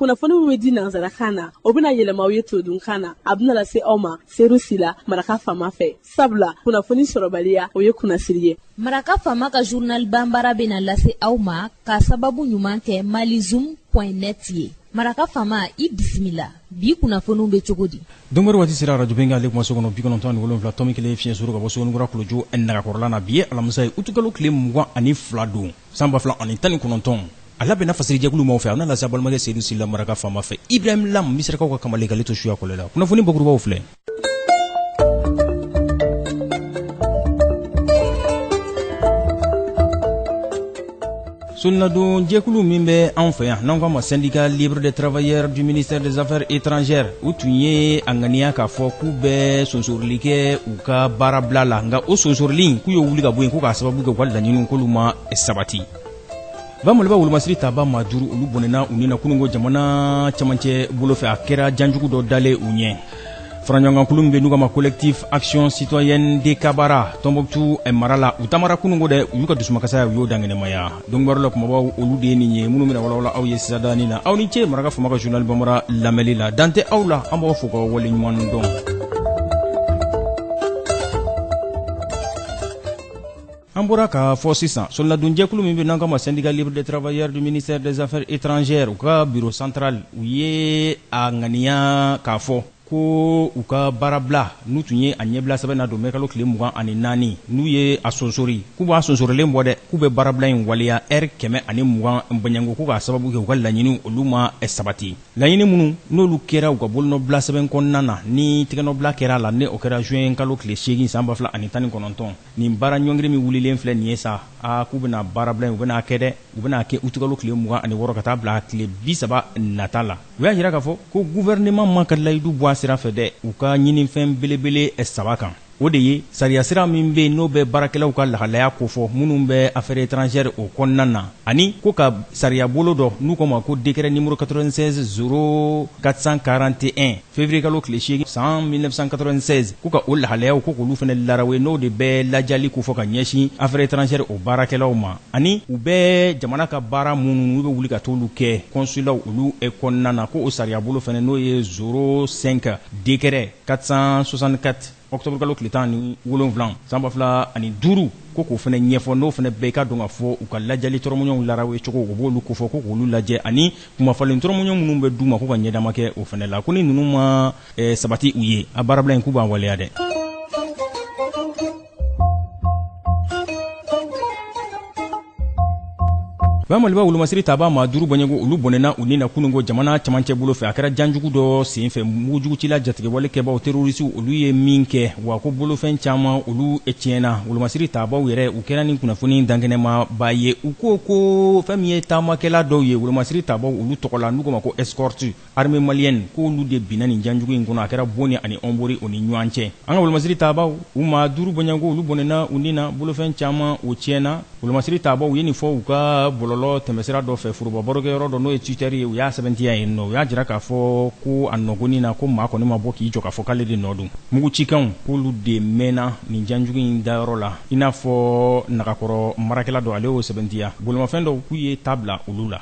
Kunnafoni min bɛ di nansarakan na, o bɛna yɛlɛma aw ye todunkan na. A bɛna lase aw ma Seru Sila, Maraka Faama fɛ. Sabula kunnafoni sɔrɔbaliya, o ye kunnasiri ye. Maraka Faama ka journal banbara bɛna lase aw ma ka sababu ɲuman kɛ malizoom point net ye. Maraka Faama, i bisimila. Bi kunnafoniw bɛ cogo di? Donbari waati sera arajo Bɛnkan ale kumaso kɔnɔ 97.1 fiɲɛ suru ka bɔ Sogonikura Kulojo nagakɔrɔla na. Bi ye alamisa ye, utukalo tile 22 don san 2019. A labɛnna fasirijɛkulu maaw fɛ, a bɛna lase a balimakɛ Seyidu Sila Maraka Faama fɛ. Ibrahim Lam, Misirakaw ka kamalen k'ale to suya kɔlɛ la. Kunnafoni bakurubaw filɛ. Solinadon jɛkulu min bɛ anw fɛ yan n'an k'a ma syndicat libre des travailleurs du ministère des affaires étrangères, u tun ye a ŋaniya k'a fɔ k'u bɛ sonsorili kɛ u ka baarabila la, nka o sonsorili k'u y'o wuli ka bɔ yen ko k'a sababu kɛ u ka laɲiniw k'olu ma sabati. Ba Maliba wolomasiri taba maa 5, olu bɔnɛna u ni na kununko jamana camancɛ bolo fɛ. A kɛra janjugu dɔ dalen u ɲɛ. Faraɲɔgɔnkankulu min bɛ n'u k'a ma collectif action citoyenne de Kabara Tombouctou mara la, u taamara kununko dɛ, u y'u ka dusumakasaya u y'o dankɛnɛmaya. Donkibaru la kumabaw olu de ye nin ye minnu bɛna walawala aw ye sisan dani na. Aw ni ce Maraka Faama ka journal bambara lamɛnli la. Dan tɛ aw la, an b'aw fo k'aw waleɲuman dɔn. An bɔra k'a fɔ sisan, solinadonjɛkulu min bɛ n'an k'a ma syndicat libre des travailleurs du ministère des affaires étrangères, u ka bureau central, u ye a ŋaniya k'a fɔ ko u ka baarabila n'u tun ye a ɲɛbila sɛbɛn na don mɛkalo tile 24, n'u ye a sonsori, k'u b'a sonsorilen bɔ dɛ, k'u bɛ baarabila in waleya ɛri 120 bɔɲɔgɔnko, ko k'a sababu kɛ u ka laɲiniw olu ma sabati. Laɲini minnu n'olu kɛra u ka bolonɔbila sɛbɛn kɔnɔna na, ni tɛgɛnɔbila kɛra a la, ni o kɛra juin kalo tile 8 san 2019, nin baara ɲɔngiri min wulilen filɛ nin ye sa, aa k'u bɛna baarabila in u bɛna kɛ dɛ, u bɛna kɛ utukalo tile 26 ka taa bila tile 30 nata la. U y'a jira k'a fɔ ko gouvernement ma ka layidu bɔ a sira fɛ dɛ, u ka ɲinifɛn belebele 3 kan. O de ye sariya sira min bɛ yen n'o bɛ baarakɛlaw ka lahalaya kofɔ minnu bɛ affaires étrangères o kɔnɔna na, ani ko ka sariya bolo dɔ n'u k'o ma ko décret numéro 96 0 441 février kalo tile 8 san 1996, ko ka o lahalayaw ko k'olu fana larawe, n'o de bɛ lajali kofɔ ka ɲɛsin affaires étrangères o baarakɛlaw ma, ani u bɛ jamana ka baara minnu n'u bɛ wuli ka t'olu kɛ consulat olu kɔnɔna na, ko o sariya bolo fana n'o ye 05 décret 464 octobre kalo tile 17 san 2005, ko k'o fana ɲɛfɔ, n'o fana bɛɛ ka dɔn ka fɔ u ka lajali tɔrɔmɔɲɔgɔnw larawe cogo, u b'olu kofɔ ko k'olu lajɛ, ani kumafalen tɔrɔmɔɲɔgɔn minnu bɛ d'u ma ko ka ɲɛdama kɛ o fana la, ko ni ninnu ma sabati u ye, a baarabila in k'u b'a waleya dɛ. Ba Maliba wolomasiri taba maa 5 bɔɲɔgɔnko, olu bɔnɛna u ni na kununko jamana camancɛ bolo fɛ. A kɛra janjugu dɔ senfɛ, mugujugucila jatigɛwale kɛbaw terrorisiw olu ye min kɛ, wa ko bolofɛn caman olu tiɲɛna. Wolomasiri tabaw yɛrɛ u kɛra ni kunnafoni dankɛnɛmaba ye. U ko ko fɛn min ye taamakɛla dɔw ye wolomasiri tabaw olu tɔgɔ la, n'u k'o ma ko escorte armée malienne, k'olu de binna nin janjugu in kɔnɔ. A kɛra Boni ani Ɔnbori o ni ɲɔgɔn cɛ. An ka wolomasiri tabaw u maa 5 bɔɲɔgɔnko olu bɔnɛna u ni na, bolofɛn caman o tiɲɛna. Wolomasiri tabaw ye nin fɔ u ka bɔlɔlɔ tɛmɛsira dɔ fɛ, foroba barokɛyɔrɔ dɔ n'o ye Twitter ye, u y'a sɛbɛntiya yen nɔ. U y'a jira k'a fɔ ko a nɔgɔni na ko maa kɔni ma bɔ k'i jɔ k'a fɔ k'ale de nɔ don. Mugucikanw k'olu de mɛnna nin janjugu in dayɔrɔ la, i n'a fɔ nagakɔrɔ marakɛla dɔ, ale y'o sɛbɛntiya. Bolimafɛn dɔw k'u ye ta bila olu la.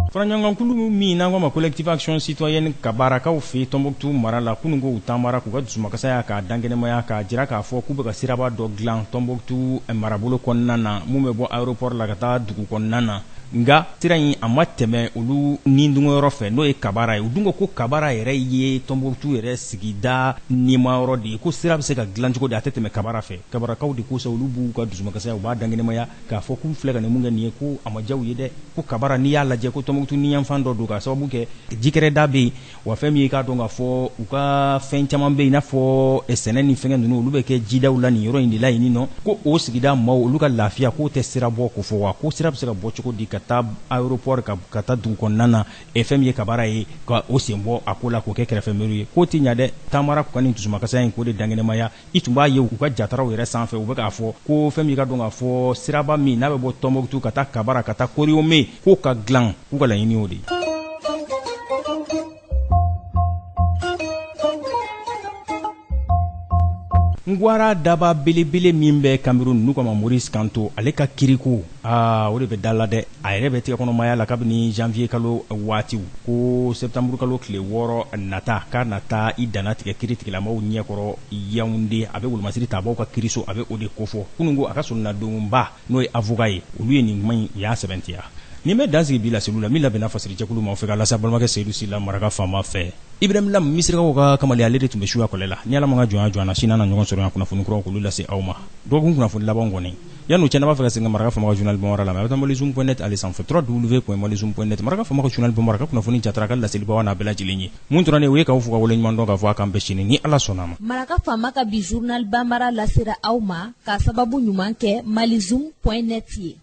Faraɲɔgɔnkankulu min n'an k'o ma collectif action citoyenne Kabarakaw fɛ Tombouctou mara la, kunun ko u taamara k'u ka dusumakasaya k'a dankɛnɛmaya, k'a jira k'a fɔ k'u bɛ ka siraba dɔ dilan Tombouctou marabolo kɔnɔna na mun bɛ bɔ aéroport la ka taa dugu kɔnɔna na. Nka sira in a ma tɛmɛ olu nidungɔyɔrɔ fɛ, n'o ye Kabara ye. U dun ko ko Kabara yɛrɛ ye Tombouctou yɛrɛ sigida nimayɔrɔ de ye, ko sira bɛ se ka dilan cogo di a tɛ tɛmɛ Kabara fɛ. Kabarakaw de ko sa, olu b'u ka dusumakasaya u b'a dankɛnɛmaya k'a fɔ k'u filɛ ka nin mun kɛ nin ye, ko a ma diya u ye dɛ, ko Kabara n'i y'a lajɛ ko Tombouctou niyanfan dɔ don, k'a sababu kɛ jikɛrɛda bɛ yen, wa fɛn min ye k'a dɔn k'a fɔ u ka fɛn caman bɛ yen, i n'a fɔ sɛnɛ ni fɛngɛ ninnu, olu bɛ kɛ jidaw la nin yɔrɔ in de la yen nɔ, ko o sigida maaw olu ka lafiya k'o tɛ sira bɔ ko fɔ, wa ko sira bɛ se ka bɔ cogo di ka taa aéroport ka taa dugu kɔnɔna na, fɛn min ye Kabara ye ka o sen bɔ a ko la k'o kɛ kɛrɛfɛmɛru ye, k'o tɛ ɲa dɛ. Taamara k'u ka nin dusumakasaya in k'o de dankɛnɛmaya. I tun b'a ye u ka jataraw yɛrɛ sanfɛ, u bɛ k'a fɔ ko fɛn min ka dɔn k'a fɔ siraba min n'a bɛ bɔ Tombouctou ka taa Kabara ka taa Koriyome, k'o ka dilan, k'u ka laɲini o de ye. Ngwara daba belebele min bɛ Cameroun n'u k'a ma Maurice Kamto, ale ka kiriko, aa, o de bɛ da la dɛ. A yɛrɛ bɛ tigɛkɔnɔmaya la kabini janvier kalo waatiw, ko septembre kalo tile 6 nata k'a nata i dannatigɛ kiritigilamaw ɲɛkɔrɔ Yaoundé. A bɛ wolomasiri tabaw ka kiriso, a bɛ o de kofɔ. Kunun ko a ka solonadonba, n'o ye avocat ye, olu ye nin kuma in, u y'a sɛbɛntiya. Nin bɛ dan sigi bi laseliw la min labɛnna fasirijɛkulu ma fɛ ka lase balimakɛ Seyidu Sila maraka faama fɛ. Ibrahim Lam, Misirikaw ka kamalen, ale de tun bɛ suya kɔlɛ la. Ni Ala ma ka jɔnya jɔ an na, sini an na ɲɔgɔn sɔrɔ yan kunnafoni kuraw k'olu lase aw ma, dɔgɔkun kunnafoni laban kɔni. Yan'o cɛ, n'a b'a fɛ ka segin ka maraka faama ka journal bambara lamɛn, a bɛ taa malizoom.net ale sanfɛ, www.malizoom.net. Maraka faama ka journal bambara ka kunnafoni jatara ka laselibaw n'a bɛɛ lajɛlen ye. Mun tora ne o ye k'aw fo ka waleɲuman dɔn k'a fɔ a k'an bɛn sini ni Ala sɔnna a ma. Maraka faama ka bi journal bambara lasera aw ma k'a sababu ɲuman kɛ malizoom.net ye.